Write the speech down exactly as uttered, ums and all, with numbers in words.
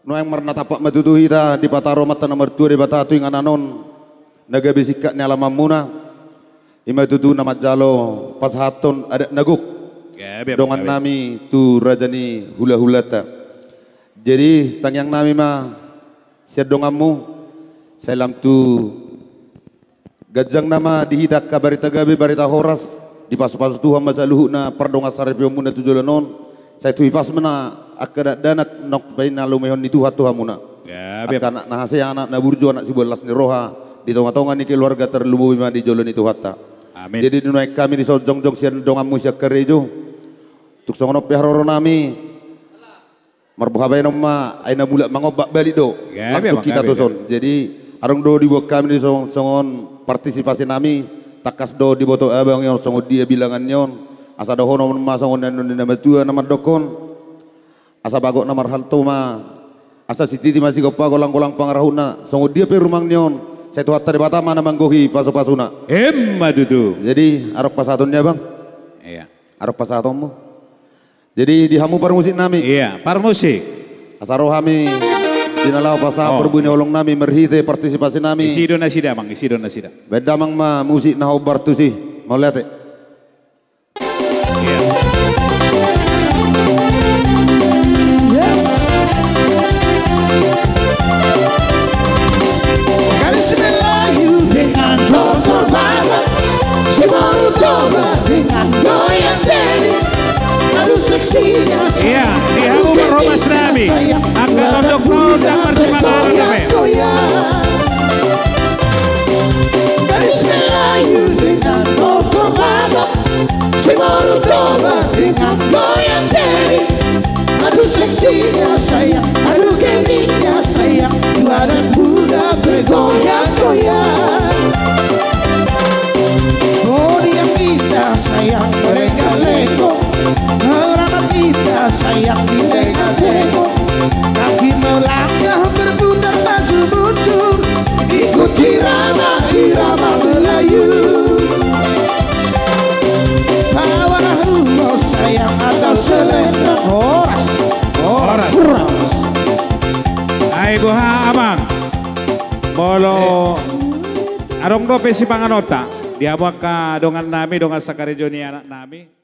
Nuaeng marnatampak ma tutu hita dipataru Amanta na martua Debata tu inganan on na gabe singkat ni alamanmuna. I ma tutu na manjalo pasahathon adat na gok. Gabe, gabe. Dongannami tu raja ni hulahulanta. Jadi tangiangnami ma sian donganmu, sai lam tu ganjang nama di hita angka barita gabe, barita horas, dipasupasu Tuhan ma saluhutna pardongan saripeonmuna tu joloan on, sai tu hipas ma na angka dakdanak naung painalumehon ni Tuhan tu hamuna. Gabe. Angka anak na hasea, anak na burju, anak siboan las ni roha di tongatonga ni keluarga, tarlumobi ma di jolo ni Tuhanta. Amin. Jadi di nuaeng hami dison jongjong sian donganmu sian karejo. Tung songon on pe haroronami, marboha baenon ma, ai na mulak mangombak balik do. Gabe, gabe. Langsung hita tuson. Jadi adong do dibuat hami dison songon partisipasinami, tangkas do diboto abang i on songon dia bilangan ni on. Asa dohonon ma songon na nidok ni na matua na mandokkon: Asa bagot na marhalto ma, asa sititi ma sigompa, golanggolang pangarahutna, songon dia pe rumang ni on, sai Tuhanta Debata ma na manggohi pasupasuna. Emma tutu. Jadi adong pasahaton ni abang? Iya. Adong pasahatonmu? Jadi di hamu parmusiknami. Iya, parmusik. Asa ro hami di na laho pasahat, oh, parbue ni holongnami marhite partisipasinami. Isi do nasida, Amang, isi do nasida. Baen damang ma musik na hombar tusi. Mauliate. Iya. Gadis Melayu dengan tortor barat, si Boru Toba dengan goyang diri. Aduh seksinya. Iya, di hamu parhobasnami. Angka tondok na on, angka parsimanganan nami. Gadis Melayu dengan tortor barat, si Boru Toba dengan goyang diri. Aduh seksinya sayang, aduh genitnya sayang, dua anak muda bergoyang-goyang. Goyang kita sayang, mereka lengkong, merana kita sayang, di tengah-tengah. Kaki melangkah berputar maju mundur, ikuti irama, irama Melayu. Bawa ulos sayang atau selendang, horas, horas, horas. Ai boha, Amang? Molo adong dope sipanganonta di hamu angka dongannami, dongan sakarejo ni anaknami.